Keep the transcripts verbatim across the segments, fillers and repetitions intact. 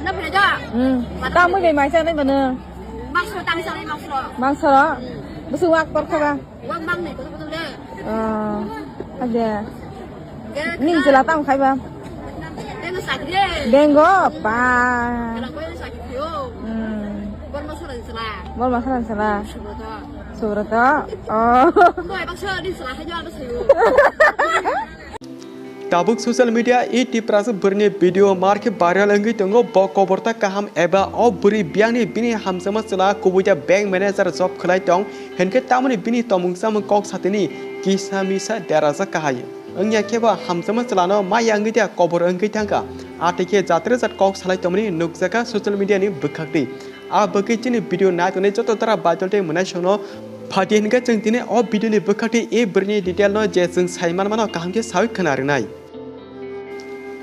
Hmm. Tamwi bai mai chanai bano. Mangso tang chanai mangso. Mangso ro? Bwswk wak tor kha ba? Wak mang nai kotor kotor le. Oh. Ade. Ning chwla tam khai ba? Dengo sakri. Dengo ba. Alang koyo sakri yo. Hmm. Borma saran sala. Borma saran sala. Subrata. Subrata. Oh. Boy bakso din sala hajo ano sayo. Tabuk social media e Tiprasa bwrwini video mar khe viral wngwi tongo. Bo koborta kaham eba o bwrwi biyangni bini hamjakma chwla kubuida bank manager job khlai tong hinkhe tamoni bini tomung chamung kok satini kisa misa derajak kahai. Wngya khe bo hamjakma chwlano maya wngwi de kobor wngwi thangkha. Atwi khe jatre jat kok salai tongmani nukjakha social media ni bwkhaktwi. A bagwi chini video nai tongnai joto dara baitol tei mwnaisongno phaidi hinkhe chwng tini o video ni bwkhaktwi e bwrwini detail no je chwng sai manmano kaham khe sawi khna rwnai.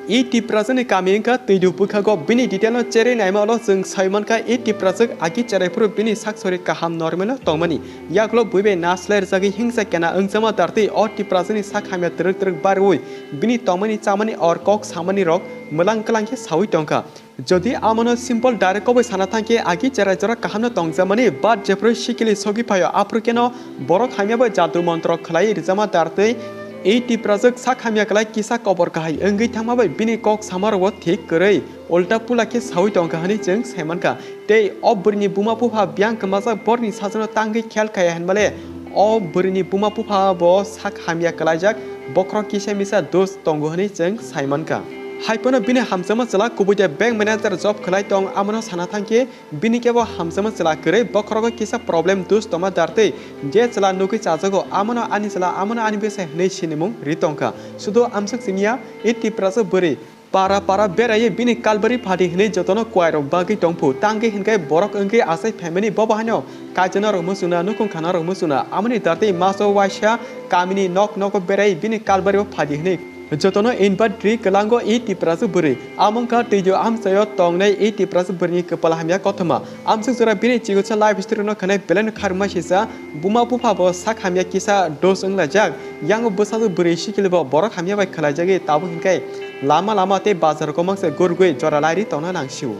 E Tiprasani kami wngkha Twidu bwkhago, bini detail no cherwi naima ulo chwng sai mankha e Tipraswk agi cherai phuru bini sak sori kaham normal o tongmani. Yagulo bui bai naslai rwjagwi hingsa kena wngjakma dartwi o Tiprasani sak hamya twrwk twrwk barwi bini tongmani chamani or kok samani rok mwlang kwlang khe sawi tongkha. Jodi amono simple direct koboi sana thangkhe agi cherai jora kahamno tongjakmani, but jephru sikili sogwi phaio aphuru keno borok hamya bai jadu montro khlai rijama dartwi ei Tiprajwk sak hamya klai kisa kobor kahai wngwi thangma bai bini kok sama rogo thik kwrwi ulta pula khe sawi tongkha hwnwi chwng saimankha. Tei o bwrwini buma bupha biyang kwmajak borni sajano tangwi khel khaya hinmale o bwrwini buma bupha bo sak hamya kwlaijak, bokhorok kisa misa dos tongo hwnwi chwng saimankha. Haiphano bini hamjakma chwla kubui de bank manager job khwlai tong, amono sana thangkhe bini kebo hamjakma chwla kwrwi bokhorogo kisa problem dos tongma dartwi je chwla nugwi chajago amono ani chwla, amono ani bwsai hwnwi sinimung ri tongkha. Sudu amswk simiya e Tiprasa bwrwi para para beraiwi bini kalbari phadi hwnwi jotono kuairok bagwi tongphu, tangwi hinkhe borok wngwi achai phaimani bobo haino kaijana rok muchuna, nukhung khana rok muchuna, amoni dartwi maso waisa kamini nok nogo berai bini kalbari o phadi hwnwi jotono invite ri kwlango e Tiprasa bwrwi. Amo wngkha twijo amchaio tongnai e Tiprasa bwrwini kwpal hamya kothoma. Amswk jora bini chikitsa life history no khwnai belai no kharma sisa, buma bupha bo sak hamya kisa dos wnglaijak. Yango bwsajwk bwrwi sikilibo borok hamya bai khwlaijagwi tabuk hinkhe lama lama tei bazar komangsa gurgwi jora lairi tongna nangsio.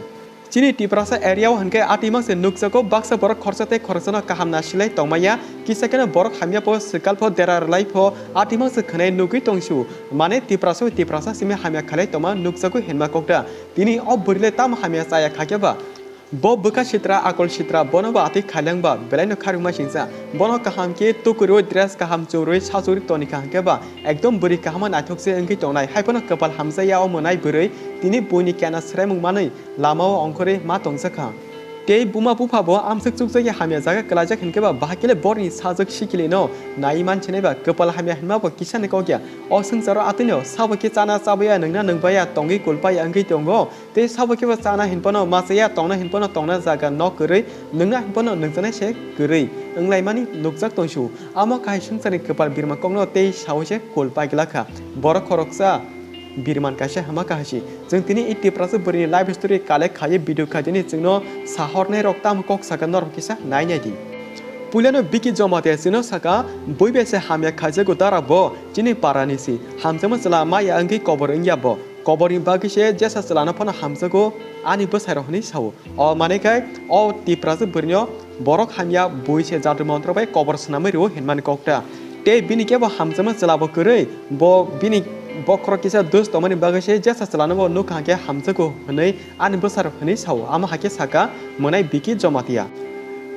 Chini Tiprasa area o hinkhe atimangsa nukjago, baksa borok khoroksa tei khoroksano kaham nasilai tongmaya, kisa kheno borok hamya pho, swkal pho, dera rwlai pho atimangsa khwnai nugwi tongsio. Mane Tiprasa bai Tiprasa simi hamya khalai tongma nukjago hinma kokda. Tini o bwrwile tamo hamya chaya khakhe ba? Bo bwkha sitra, akol sitra, bono bo atwi khailang ba, belai no kharwngma singsa. Bono kaham khe tukurwi dress kaham churwi sachuri tonikha hinkhe ba ekdom bwrwi kaham naithok se wngwi tongnai. Haiphano kwpal hamjaya o mwnai bwrwi tini buini kena swraimung manwi lama o ongkhorwi ma tongjakha. Tei buma bupha bo amswk chukjakya hamya jaga kwlaijak hinkhe ba bahai khe le borni sajwk sikili no nai manchinai ba kwpal hamya hinma bo kisa ni kok ya. O swngcharo atwino sabo khe chana chabaya, nwngna nwngbaya, tongwi kulpaya wngwi tongo. Tei sabo khe bo chana hinphano machaya, tongna hinphano tongna jaga nok kwrwi, nwngna hinphano nwngjaknai se kwrwi wnglaimani nukjak tongsio. Amo kahai swngcharni kwpal birma kokno tei sawi se kul paigwlakha. Borok khoroksa birman kaisa hama kahasi. Chwng tini e Tiprasa bwrwini life story collect khaiwi video khaitini chwngno sahornai rok tamo kok saka norok kisa nai nai di. Puilano Biki Jamatia chwngno saka, bui bai se hamya khaijago dara bo chini parani si. Hamjakma chwla maya wngwi kobor wngya bo. Koborni bagwi se jesa chwlano phano hamjago ani bwsairok hwnwi sao. O manwi khe o Tiprasa bwrwino borok hamya bui se jadu montro bai kobor swnamwi rwo hinmani kokta. Tei bini kebo hamjakma chwla bo kwrwi, bo bini bokhorok kisa dos tongmani bagwi se jesa chwlano bo nukha hwnkhe hamjago hwnwi ani bwsarok hwnwi sao. Amo hai khe saka mwnai Biki Jamatia.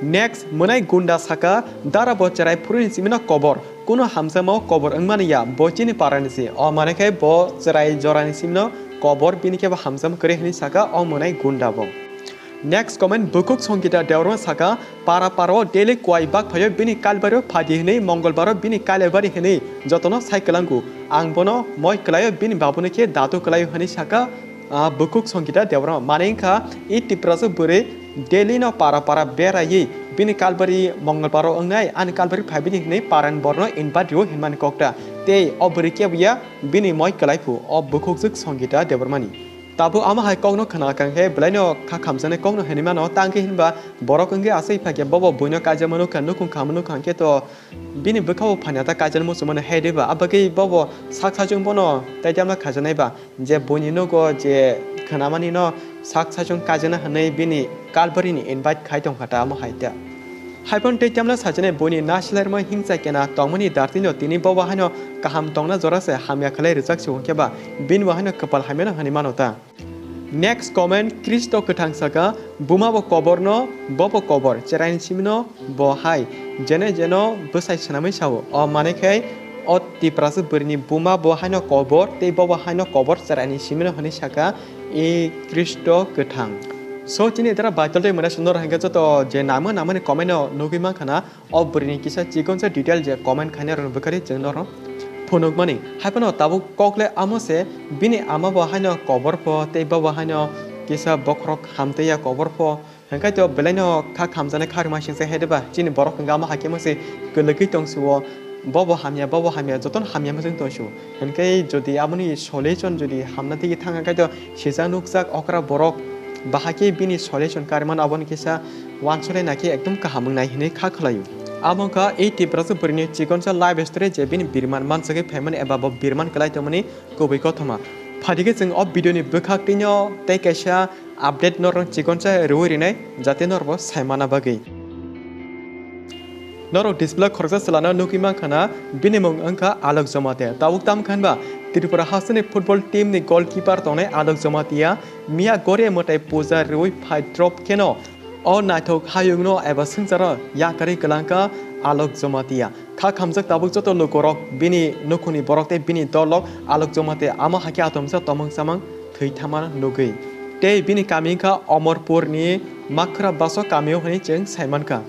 Next, mwnai Gunda saka, dara bo cherai phuruni simino kobor. Kuno hamjakmao kobor wngmani ya, bo chini parani se. O manwi khe bo chwrai jorani simno kobor, bini khe bo hamjakma kwrwi hwnwi saka o mwnai Gunda bo. Next comment, Bukhuk Songita Debbarma saka, para para o daily kuai bak phaio bini kalbari o phadi hwnwi, Mongolbar o bini kalbari hwnwi jotono sai kwlango. Ang bono moi kwlaio, bini babuni khe datu kwlaio hwnwi saka, ah, Bukhuk Songita Debbarma. Manwi wngkha e Tiprasa bwrwi Delhi no para para beraiwi bini kalbari Mongolbar o wngnai, ani kalbari phaibini hwnwi parani borno invite rwo hinmani kokta. Tei o bwrwi kebo ya bini moi kwlai phu, o bukhukjwk Songita Debbarmani. Tabuk amo hai kokno khna kang khe belaino kha khamjaknai kokno hinwi mano, tangkhe hinba borok wngwi aswk phai khe bobo buino kaijak mano kha, nukhung kha mano kha, hwnkhe to bini bwkha bo phaina ta kaijak muchung mano hai de ba, abagwi bobo sak sajwng bono tei tamno khajaknai ba. Je buini nogo je khwnamani no sak saichung kaijana hwnwi bini Calvary ni invite khai tongkha ta, amo hai ta. Haiphano tei tamla sajani buini nasilai rwmani hingcha kena tongmani dartino tini bobo haino kaham tongna jora se hamya khlai rwjak se hwnkhe ba bini bo haino kwpal hamyano hwnwi mano ta. Next comment, Khristo kwthang saka, buma bo koborno, bo bo kobor, cheraini simino bo hai, jene jeno bwsai swnamwi sao. O mane khe o Tiprasa bwrwini buma bo haino kobor, tei bo bo haino kobor cheraini simino hwnwi saka, e Khristo kwthang. So chini dara Bible tei mwnai sundor hwnkhe joto je namo namani comment no nugwi mankha na, o bwrwini kisa chikonsa detail je comment khainai rokni bwkhari chwng norok phunukmani. Haiphano tabuk kok le amo se, bini ama bo haino kobor pho, tei bo bo haino kisa bokhorok hamtaiya kobor pho. Hwnkhe to belaino kha khamjaknai kha rwma singsa hai de ba, chini borok hwnkhe amo hai khe mase kwlwgwi tong sio, bo bo hamya, bo bo hamya, jotono hamya machung tong sio. Hwnkhe jodi aboni solution jodi hamna tigi thang khe to sijak nukjak okra borok bahai khe bini solution karimano aboni kisa uansuknai nakhe ekdom kaham wngnai hinwi kha khlaio. Amo wngkha ei Tiprasa bwrwini chikonsa life story je bini birman mansagwi phaimani eba bo birman kwlai tongmani kubui kothoma. Phaidi khe chwng o video ni bwkhak twino tei kaisa update norok chikonsa rwui rinai jate norbo saimana bagwi. Norok display khoroksa chwlano nugwi mankha na, bini mung wngkha Alok Jamatia. Tabuk tamo khe hwnba Tripura hasteni football team ni goalkeeper tongnai Alok Jamatia miya gore mwtai puja rwui phai drop kheno o naithok hayungno eba swngcharno yakarwi kwlangkha Alok Jamatia. Kha khamjak tabuk joto lukurok bini nukhungni borok tei bini dolrok Alok Jamatia amo hai khe atomsa tomung samung thwi thangma nugwi. Tei bini kami wngkha Omorpurni Makhra Baso kamio hwnwi chwng saimankha.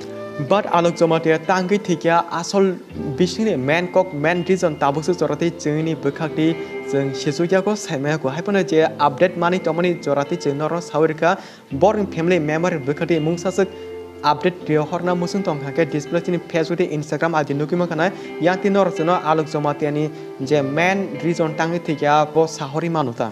But Alok Jamatia tangwi thwikha asol bisingni main kok, main reason tabukse joratwi chwngni bwkhaktwi chwng sichukya kho saimaya kho. Haiphano je update manwi tongmani joratwi chwng norok sawi rwkha. Borokni family member ni bwkhaktwi mungsaswk update riohorna muchung tongkha khe display chini Facebook tei Instagram I D nugwi mankha na. Yang tei norok chwngno Alok Jamatiani je main reason tangwi thwikha bo sahorwi manu ta.